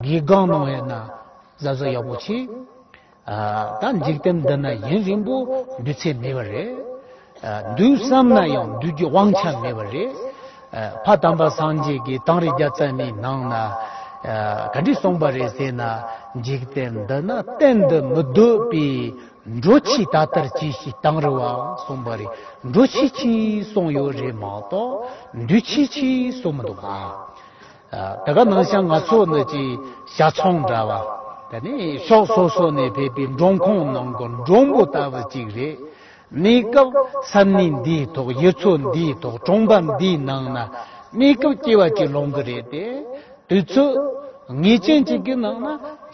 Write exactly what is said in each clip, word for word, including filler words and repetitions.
དགེ་སྒང་ནང་ཡིན་ན་གཟབ་གཟབ་ཡག་པོ་བྱེད། ཨ། ད་འཇིག་རྟེན་འདི་ན་ཡུན་རིང་པོ་འདུག་ཚེ་མེད་པ་རེད། ཨ། འདུག་བསམ་ན་ཡང་འདུག་རྒྱུ་དབང་ཆ་མེད་པ་རེད། ཨ། ཕ་དམ་པ་སངས་རྒྱས་ཀྱིས་དིང་རི་བརྒྱ་རྩ་གཉིས་ནང་ན། ཨ། ག་འདྲ་གསུངས་པ་རེད་ཟེར་ན། འཇིག་རྟེན་འདི་ན་གཏན་དུ་མི་སྡོད་པའི་འགྲོ་ཆས་ད་ལྟར་གྱིས་ཤིག་དིང་རི་བ་གསུངས་པ་རེད། འགྲོ་ཆས་ཀྱིས་གསུངས་ཡོད་རེད་མ་གཏོགས་འདུག་ཆས་ཀྱིས་གསུངས་མི་འདུག་ག་ཨ། ད་ག་ནང་བཞིན་ང་ཚོ་ནི་ཅིག་བྱ་ཚང་འདྲ་བ། དེ་ནས་ཕྱོགས་སོ་སོ་ནས་ཕེབས་པའི་མགྲོན་ཁང་ནང་གི་མགྲོན་པོ་ལྟ་བུ་ཅིག་རེད། གནས་སྐབས་ས་གནས་འདིའི་ཐོག་ཡུལ་ཚོ་འདིའི་ཐོག་གྲོང་པ་འདིའི་ནང་ན་གནས་སྐབས་སྐྱེ་བ་ཅིག་ལོན་གི་རེད་དེ། དུས་ཚོད་ངེས་ཅན་ཅིག་གི་ནང་ན་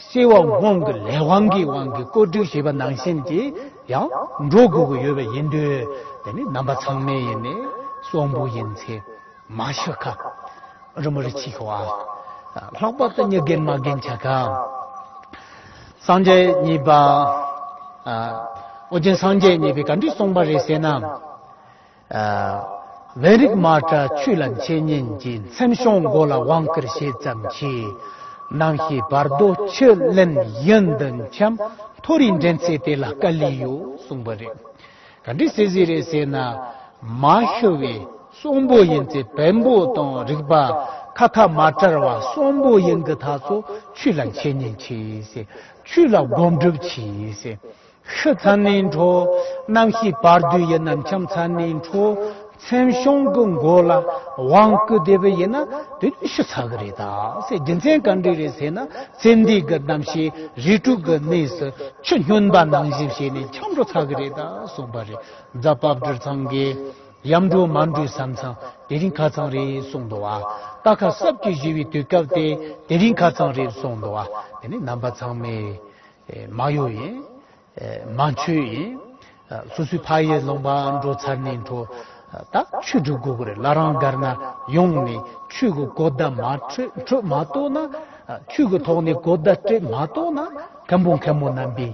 སྐྱེ་བ་སྔོན་གྱི་ལས་དབང་གི་དབང་གིས་བཀོད་སྒྲིག་བྱས་པ་ནང་བཞིན་གྱིས་ཡང་འགྲོ་དགོས་ཀྱི་ཡོད་པ་ཡིན་དུས། དེ་ནི་རྣམ་པ་ཚང་མས་ཡིན་ནས་གསོན་པོ་ཡིན་ཚེ། མ་ཤི་ཁ། རི་མོ་རི་ཆི་ཁ་བ། ལྷག་པར་དུ་མྱི་རྒན་མ་རྒན་ཆ་ཁ། སངས་རྒྱས་གཉིས་པ། ཨ། ཨོ་རྒྱན་སངས་རྒྱས་གཉིས་པས་ག་འདྲ་གསུངས་པ་རེད་ཟེར་ན། ཨ། བེ་རིག་མ་བྲལ་ཆོས་ལ་འཆད་ཉན་གྱིས། མཚན་བྱང་མགོ་ལ་དབང་བསྐུར་བྱེད་ཙམ་གྱིས། རྣམ་ཤེས་བར་དོ་ཆུ་ལེན་ཡུན་དུ་འཁྱམས། མཐོ་རིས་འགྲན་ཚེ་དེ་ལ་དཀའ་ལས་ཡོད་གསུངས་པ་རེད། ག་འདྲ་ཟེར་ཟིག་རེད་ཟེར་ན། མ་ཤི་བའི་གསོན་པོ་ཡིན་ཚེ་བེམ་པོ་དང་རིག་པ་ཁ་ཁ་མ་བྲལ་བ་གསོན་པོ་ཡིན་གི་ཐག་ཚོ་ཆོས་ལ་འཆད་ཉན་གྱིས་ཟེར། ཆོས་ལ་སྒོམ་སྒྲུབ་གྱིས་ཟེར། ཤི་ཚར་ནས་འཕྲོ། རྣམ་ཤེས་བར་དོ་ཡི་རྣམ་འཁྱམས་ཚར་ནས་འཕྲོ། མཚན་བྱང་གི་མགོ་ལ་དབང་བསྐུར་བསྡད་པ་ཡིན་ན་དེ་ཤི་ཚར་གི་རེད་ད་ཟེར། རྒྱུ་མཚན་ག་འདྲ་རེད་ཟེར་ན། ཚེ་འདས་ཀྱི་རྣམ་ཤེས་རིགས་དྲུག་གི་གནས་སུ་ཆུ་སྨྱོན་པ་ནང་བཞིན་བྱས་ནས་འཁྱམས་འགྲོ་ཚར་གི་རེད་ད་གསུངས་པ་རེད། རྫ་དཔལ་སྤྲུལ་ཚང་གིས་ཡར་འགྲོ་མར་འགྲོའི་ས་མཚམས་དེ་རིང་ཁ་ཚང་རེད་གསུངས་འདུག་བ། རྟ་ཁ་སྲབ་ཀྱིས་བཞུས་པའི་དུས་སྐབས་དེ་དེ་རིང་ཁ་ཚང་རེད་གསུངས་འདུག་བ། དེ་ནི་རྣམ་པ་ཚང་མས་མ་གཡོ་ཡིན། མ་འཆོས་ཡིན། སོ་སོའི་ཕ་ཡུལ་ལུང་པ་འགྲོ་ཚར་ནས་འཕྲོ། ད་ཆོས་སྒྲུབ་དགོས་ཀྱི་རེད། བླ་རང་སྒར་ན་ཡོང་ནས་ཆོས་ཀྱི་གོ་བརྡ་མ་འཕྲོད་འཕྲོད་མ་གཏོགས་ན། ཆོས་ཀྱི་ཐོག་ནས་གོ་བརྡ་སྤྲད་མ་གཏོགས་ན། མཁན་པོ་མཁན་མོ་རྣམ་པས་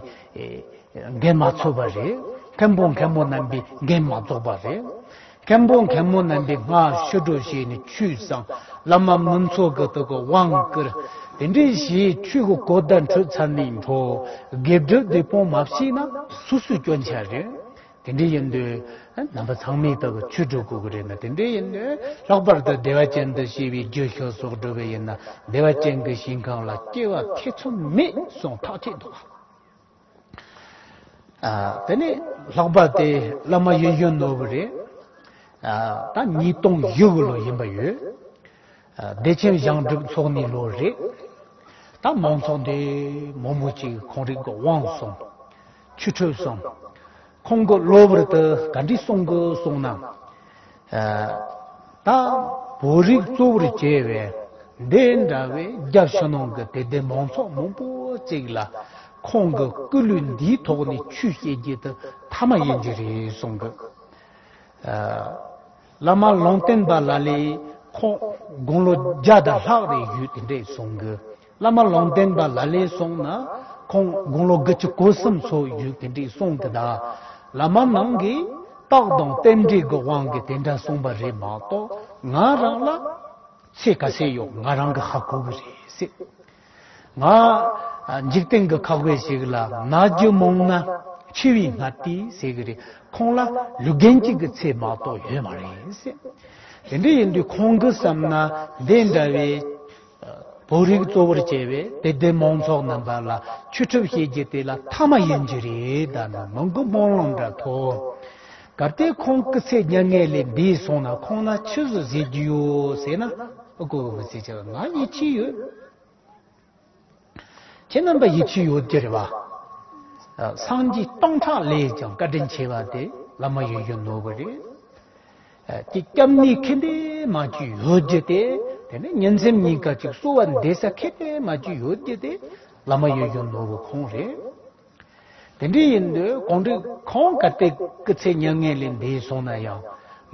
འགན་མ་ཚུགས་པ་རེད། མཁན་པོ་མཁན་མོ་རྣམ་པས་འགན་མ་རྫོགས་པ་རེད། མཁན་པོ་མཁན་མོ་རྣམ་པས་སྔར་ཕྱི་དྲོ་བྱས་ནས་ཆོས་གསུངས། བླ་མ་མུན་ཚོགས་ཀྱི་དུ་གི་དབང་བསྐུར། དེ་འདྲའི་ཞེས་ཆོས་ཀྱི་གོ་བརྡ་འཕྲོད་ཚར་ནས་འཕྲོ། དགེ་སྒྲུབ་སྡིག་སྤོང་མ་བྱས་ན་སོ་སོའི་སྐྱོན་ཆ་རེད། དེ་འདྲ་ཡིན་དུས་རྣམ་པ་ཚང་མས་དག་ཆོས་སྒྲུབ་དགོས་ཀྱི་རེད་ན། དེ་འདྲ་ཡིན་དུས་ལྷག་པར་དུ་བདེ་བ་ཅན་དུ་སྐྱེ་བའི་རྒྱུ་ཤོག་སོགས་སྒྲུབ་པ་ཡིན་ན། བདེ་བ་ཅན་གྱི་ཞིང་ཁམས་ལ་སྐྱེ་བ་ཐེ་ཚོམ་མེད་གསུངས་ཐག་ཆོད་འདུག་ཨ། དེ་ནས་ལྷག་པ་དེ་བླ་མ་ཡིད་བཞིན་ནོར་བུ་རེད། ཨ། ད་ཉིས་སྟོང་བཞི་གི་ལོ་ཡིན་པ་ཡོད། ཨ། བདེ་ཆེན་ཞིང་སྒྲུབ་འཚོགས་ནི་ལོ་རེད། ད་མང་ཚོགས་འདི་མང་པོ་ཅིག་ཁོང་རིགས་ཀྱི་དབང་སོང་། ཆོས་ཁྲིད་སོང་། ཁོང་གི་གློ་བུར་དུ་ག་འདྲ་གསུང་གི་གསུང་ན། ཨ། ད་བོད་རིགས་གཙོ་བོར་བྱས་པའི་འདི་འདྲ་བའི་རྒྱབ་ཕྱི་ནང་གི་དད་ལྡན་མང་ཚོགས་མང་པོ་ཅིག་ལ་ཁོང་གི་སྐུ་ལུས་འདིའི་ཐོག་ནས་ཆོས་བཤད་རྒྱུ་དེ་ཐ་མ་ཡིན་གྱི་རེད་གསུང་གི། ཨ། བླ་མ་ལུང་བསྟན་པ་ལ་ལས་ཁོང་དགུང་ལོ་བརྒྱ་དང་ལྷག་རེ་ཡོད་དེ་འདྲས་གསུང་གི། བླ་མ་ལུང་བསྟན་པ་ལ་ལས་གསུང་ན་ཁོང་དགུང་ལོ་དགུ་བཅུ་གོ་གསུམ་ཚོ་ཡོད་དེ་འདྲས་གསུང་གི། ད་བླ་མ་ནང་གི་རྟགས་དང་རྟེན་འབྲེལ་གྱི་དབང་གིས་དེ་འདྲ་གསུངས་པ་རེད་མ་གཏོགས། ང་རང་ལ་ཚེ་ག་ཚད་ཡོད་ང་རང་གི་ཧ་གོ་གི་རེད་ཟེར། ང་འཇིག་རྟེན་གྱི་ཁག་པའི་ཞིག་ལ་ན་རྒྱུ་མང་ན་འཆི་བའི་སྔ་ལྟས་ཟེར་གི་རེད། ཁོང་ལ་ལུས་རྒན་གཅིག་གི་ཚེ་མ་གཏོགས་ཡོད་མ་རེད་ཟེར། དེ་འདྲ་ཡིན་དུས་ཁོང་གི་བསམ་ན་འདི་འདྲ་བའི་བོད་རིགས་གཙོ་བོར་བྱས་པའི་དད་ལྡན་མང་ཚོགས་རྣམ་པ་ལ་ཆོས་ཁྲིད་བྱེད་རྒྱུ་དེ་ལ་ཐ་མ་ཡིན་གྱི་རེད། ད་ནི་མི་མགོ་སྨོན་ལམ་འདྲ་ཐོབ། གལ་ཏེ་ཁོང་སྐུ་ཚེ་མྱ་ངན་ལས་འདས་སོང་ན་ཁོང་ལ་ཆི་ཟིག་ཟེར་རྒྱུ་ཡོད་ཟེར་ན། ཨ་ཁུ་མི་ཟེར་ཆེ་བ་ང་ཡིད་ཆེས་ཡོད། ཁྱེད་རྣམ་པ་ཡིད་ཆེས་ཡོད་ཀྱི་རེད་བ། ཨ། སངས་རྒྱས་སྟོང་ཕྲག་ལས་ཀྱང་བཀའ་དྲིན་ཆེ་བ་དེ་བླ་མ་ཡིད་བཞིན་ནོར་བུ་རེད། ཨ། དེ་སྐྱབས་གནས་ཁེ་འདི་མ་ཅིག་ཡོད་རྒྱུ་དེ། དེ་ནས་ཉིན་མཚན་གཉིས་ཀ་ཅིག་གསོལ་བ་འདེབས་ས་ཁེ་འདི་མ་ཅིག་ཡོད་རྒྱུ་དེ་བླ་མ་ཡིད་བཞིན་ནོར་བུ་ཁོང་རེད། དེ་འདྲ་ཡིན་དུས་གང་འདྲ་ཁོང་ག་དེ་སྐུ་ཚེ་མྱ་ངན་ལས་འདས་སོང་ན་ཡང་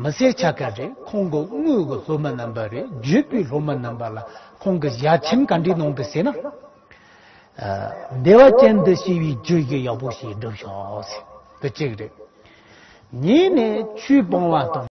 མི་ཟེར་ཆ་ག་རེད། ཁོང་གི་དངོས་ཀྱི་སློབ་མ་རྣམ་པ་རེད། བརྒྱུད་པའི་སློབ་མ་རྣམ་པ་ལ་ཁོང་གི་ཞལ་ཆེམས་ག་འདྲ་གནང་གི་ཟེར་ན། ཨ། བདེ་བ་ཅན་དུ་སྐྱེ་བའི་རྒྱུ་ཞིག་ཡག་པོ་ཞིག་སྒྲུབ་ཤོག་ཟེར། དེ་གཅིག་རེད། གཉིས་ནས་ཆོས་སྤོང་བ་དང་།